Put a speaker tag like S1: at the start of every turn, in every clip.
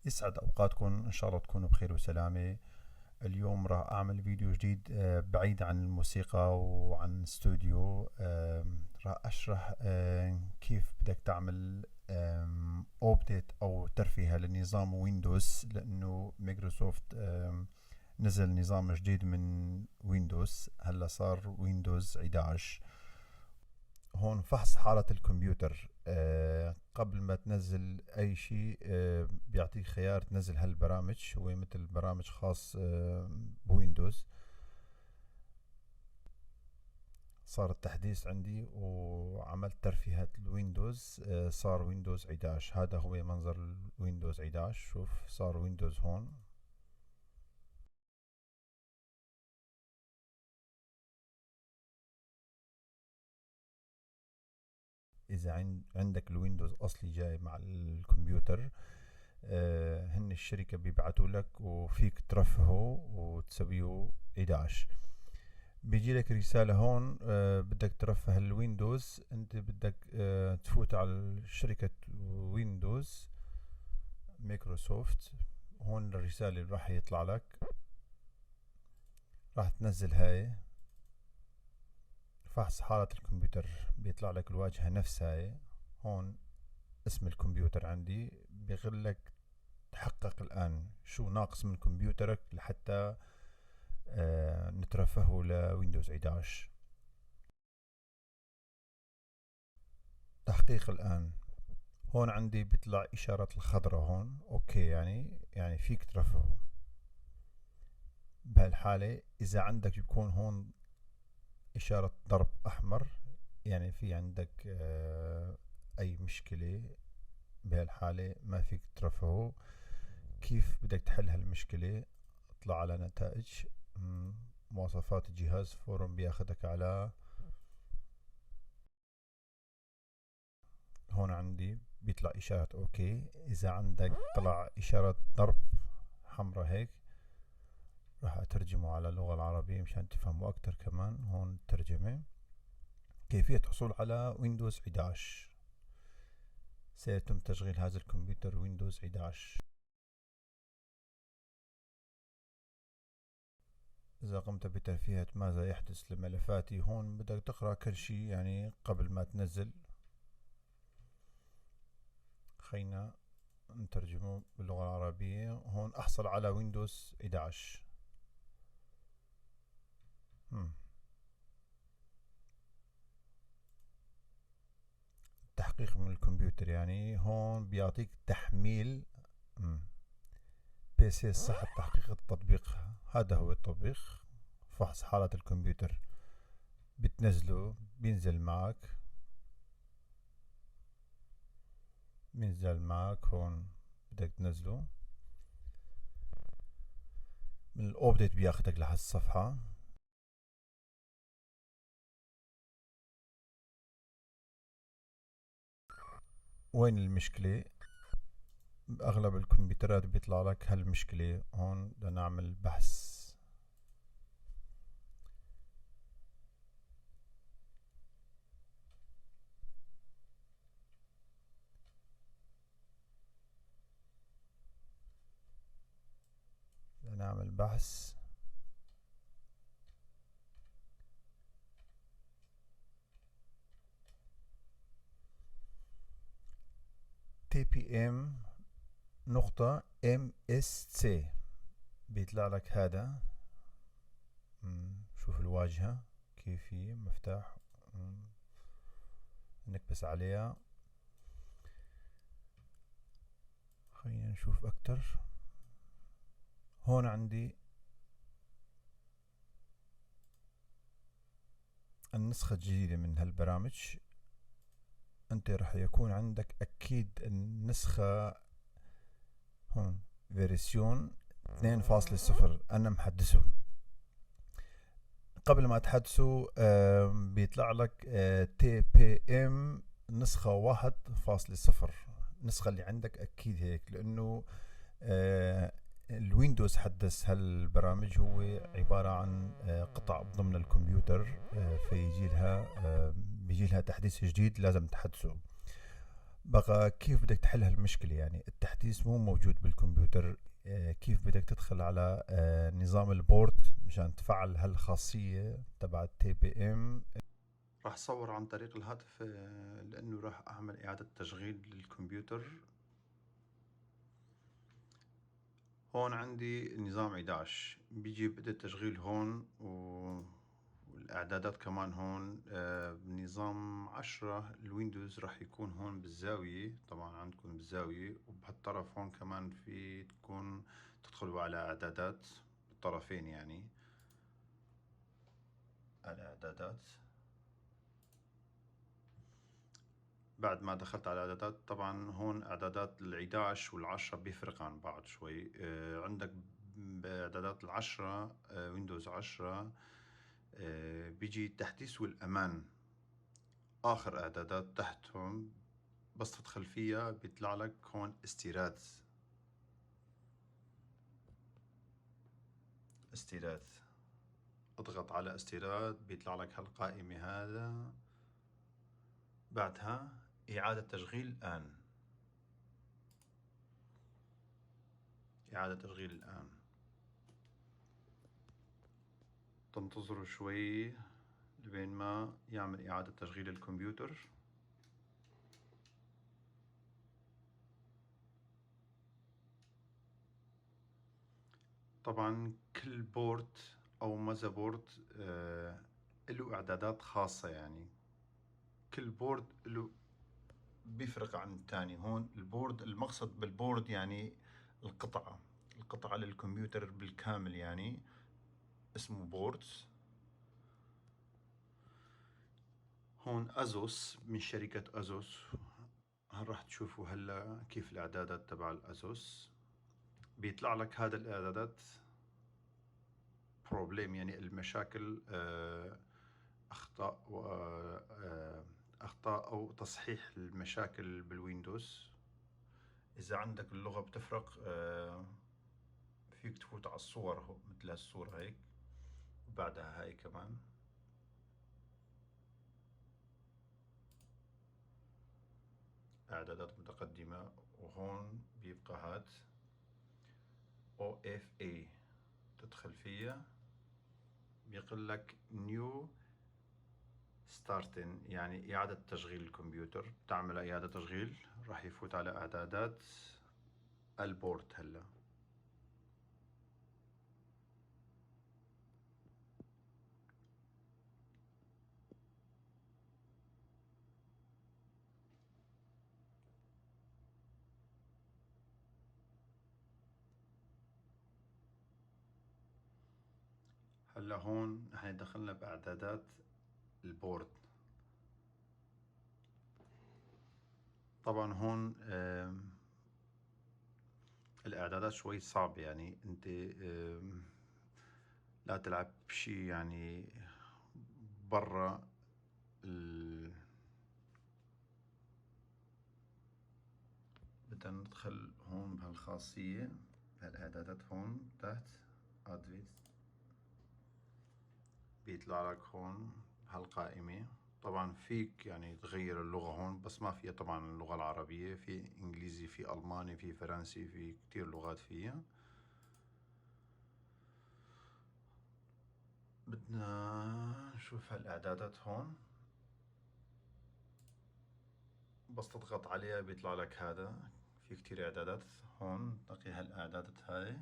S1: يسعد أوقاتكم، إن شاء الله تكونوا بخير وسلامة. اليوم راح أعمل فيديو جديد بعيد عن الموسيقى وعن استوديو. راح أشرح كيف بدك تعمل update أو ترفيهة لنظام ويندوز، لأنه مايكروسوفت نزل نظام جديد من ويندوز، هلا صار ويندوز 11. هون فحص حالة الكمبيوتر، قبل ما تنزل أي شيء، بيعطيك خيار تنزل هالبرامج، هو مثل برامج خاص بويندوز. صار التحديث عندي وعملت ترفيهات الويندوز، صار ويندوز 11. هذا هو منظر الويندوز 11. شوف صار ويندوز هون. إذا عندك الويندوز أصلي جاي مع الكمبيوتر، هن الشركة بيبعتوا لك وفيك ترفهه وتسويه 11. بيجي لك رسالة هون، بدك ترفه الويندوز، انت بدك تفوت على شركة ويندوز مايكروسوفت. هون الرسالة اللي راح يطلع لك، راح تنزل هاي فحص حالة الكمبيوتر، بيطلع لك الواجهة نفسها هاي. هون اسم الكمبيوتر عندي، بيقول لك تحقق الآن شو ناقص من كمبيوترك لحتى نترفهه لويندوز 11. تحقيق الآن، هون عندي بيطلع إشارة الخضراء هون، okay، يعني فيك ترفهه بهالحالة. إذا عندك بيكون هون إشارة ضرب أحمر، يعني في عندك أي مشكلة، بهالحالة ما فيك ترفهه. كيف بدك تحل هالمشكلة؟ اطلع على نتائج، مواصفات الجهاز، فورا بياخدك على هون. عندي بيطلع إشارة okay. إذا عندك طلع إشارة ضرب حمراء هيك، راح أترجمه على اللغة العربية مشان تفهموا أكتر. كمان هون الترجمة، كيفية الحصول على ويندوز 11. سيتم تشغيل هذا الكمبيوتر ويندوز 11. إذا قمت بترفيهة ماذا يحدث لملفاتي؟ هون بدك تقرأ كل شيء قبل ما تنزل. خلينا نترجمه باللغة العربية. هون أحصل على ويندوز 11. تحقيق من الكمبيوتر، هون بيعطيك تحميل. PC صحة تحقيق التطبيق. هذا هو التطبيق فحص حالة الكمبيوتر، بتنزله بينزل معك، بينزل معك. هون بدك تنزله من ال update، بياخدك لهالصفحة. وين المشكلة؟ بأغلب الكمبيوترات بيطلع لك هالمشكلة. هون بدنا نعمل بحث. بدنا نعمل بحث. تي بي ام نقطة ام اس سي بيطلع لك هذا. شوف الواجهة كيف هي، مفتاح. نكبس عليها. خلينا نشوف أكتر. هون عندي النسخة الجديدة من هالبرامج. أنت رح يكون عندك أكيد النسخة هون version 2.0، أنا محدثه. قبل ما تحدثه، بيطلع لك، TPM نسخة 1.0. النسخة اللي عندك أكيد هيك، لأنه، الويندوز حدث هالبرامج، هو عبارة عن، قطع ضمن الكمبيوتر، فيجي لها، بيجي لها تحديث جديد لازم تحدثه. بقى كيف بدك تحل هالمشكلة؟ يعني التحديث مو موجود بالكمبيوتر، كيف بدك تدخل على نظام ال board مشان تفعل هالخاصية تبع TPM؟ راح صور عن طريق الهاتف لأنه راح أعمل إعادة تشغيل للكمبيوتر. هون عندي نظام 11، بيجي بدء التشغيل هون والإعدادات كمان هون. بنظام 10 الويندوز راح يكون هون بالزاوية، طبعا عندكم بالزاوية، وبهالطرف هون كمان في تكون تدخلوا على إعدادات بالطرفين، يعني الإعدادات. بعد ما دخلت على الإعدادات، طبعا هون إعدادات العداش والعشرة بيفرق عن بعض شوي. عندك بإعدادات العشرة، ويندوز 10، بيجي التحديث والأمان، آخر إعدادات تحتهم بس تدخل فيها بيطلع لك هون استيراد. استيراد، اضغط على استيراد بيطلع لك هالقائمة هذا. بعدها إعادة تشغيل الآن، إعادة تشغيل الآن. تنتظروا شوي لبين ما يعمل إعادة تشغيل الكمبيوتر. طبعا كل board أو motherboard له إعدادات خاصة، يعني كل board له بيفرق عن الثاني. هون ال board، المقصد بال board يعني القطعة، القطعة للكمبيوتر بالكامل، يعني اسمه board. هون أزوس من شركة أزوس، راح تشوفوا هلا كيف الإعدادات تبع الأزوس. بيطلع لك هذا الإعدادات problem، يعني المشاكل، أخطاء أخطاء أو تصحيح المشاكل بالويندوز. إذا عندك اللغة بتفرق، فيك تفوت على الصور مثل هالصورة هيك، وبعدها هاي كمان. إعدادات متقدمة، وهون بيبقى هاد OFA تدخل فيها بيقول لك new starting، يعني إعادة تشغيل الكمبيوتر. بتعمل إعادة تشغيل راح يفوت على إعدادات ال board. هلا هلا هون نحن دخلنا بإعدادات ال board. طبعا هون الإعدادات شوي صعبة، يعني أنت لا تلعب شي يعني برا بدنا ندخل هون بهالخاصية بهالإعدادات هون تحت advanced، بيطلع لك هون هالقائمة. طبعا فيك يعني تغير اللغة هون، بس ما فيها طبعا اللغة العربية، في انجليزي، في الماني، في فرنسي، في كتير لغات فيها. بدنا نشوف هالاعدادات هون، بس تضغط عليها بيطلع لك هذا، في كتير اعدادات هون. تلاقي هالاعدادات هاي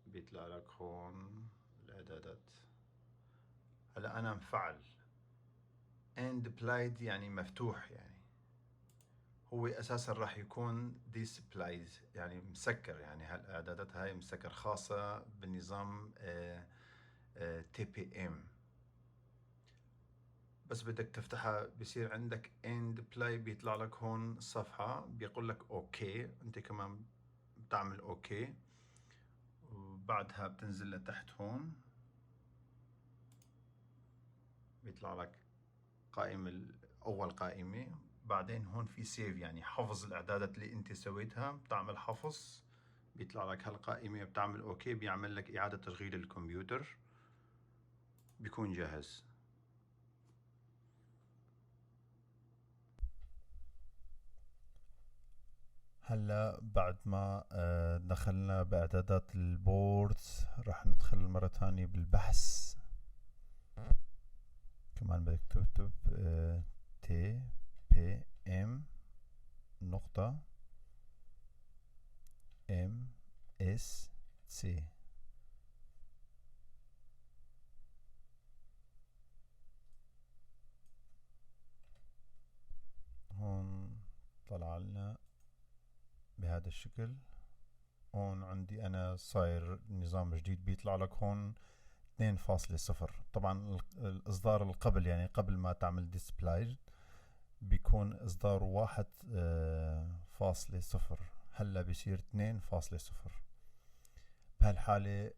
S1: بيطلع لك هون الاعدادات. هلا انا مفعل enabled يعني مفتوح، يعني هو اساسا راح يكون disabled يعني مسكر، يعني هالاعدادات هاي مسكر خاصة بالنظام TPM. بس بدك تفتحها بصير عندك enabled، بيطلع لك هون صفحة بيقول لك okay، انت كمان بتعمل okay، وبعدها بتنزل لتحت هون بيطلع لك قائمة، أول قائمة. بعدين هون في save يعني حفظ الإعدادات اللي أنت سويتها، بتعمل حفظ بيطلع لك هالقائمة، بتعمل okay، بيعمل لك إعادة تشغيل الكمبيوتر، بيكون جاهز. هلا بعد ما دخلنا باعدادات ال board، راح ندخل مرة تانية بالبحث. كمان بدك تكتب TPM نقطة MSC. هون طلع لنا بهذا الشكل. هون عندي أنا صاير نظام جديد، بيطلع لك هون 2.0. طبعا الإصدار القبل، يعني قبل ما تعمل display، بيكون إصدار 1.0، هلا بيصير 2.0. بهالحالة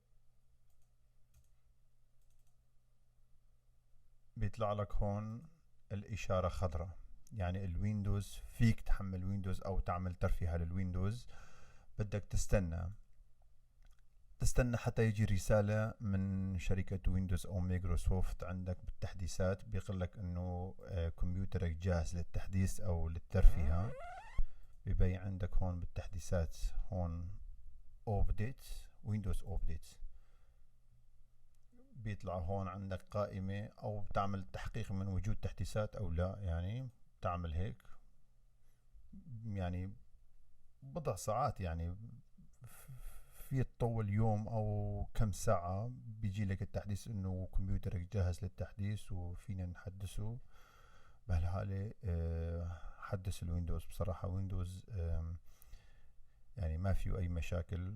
S1: بيطلع لك هون الإشارة خضراء، يعني ال Windows فيك تحمل Windows أو تعمل ترفيهة لل Windows. بدك تستنى حتى يجي رسالة من شركة Windows أو مايكروسوفت عندك بالتحديثات، بيقول لك إنه كمبيوترك جاهز للتحديث أو للترفيه. ببين عندك هون بالتحديثات هون update، Windows update، بيطلع هون عندك قائمة، أو بتعمل تحقيق من وجود تحديثات أو لا. يعني بتعمل هيك يعني بضع ساعات، يعني في تطول يوم أو كم ساعة بيجي لك التحديث إنه كمبيوترك جاهز للتحديث وفينا نحدثه. بهالحالة حدث ال Windows. بصراحة Windows يعني ما فيه أي مشاكل.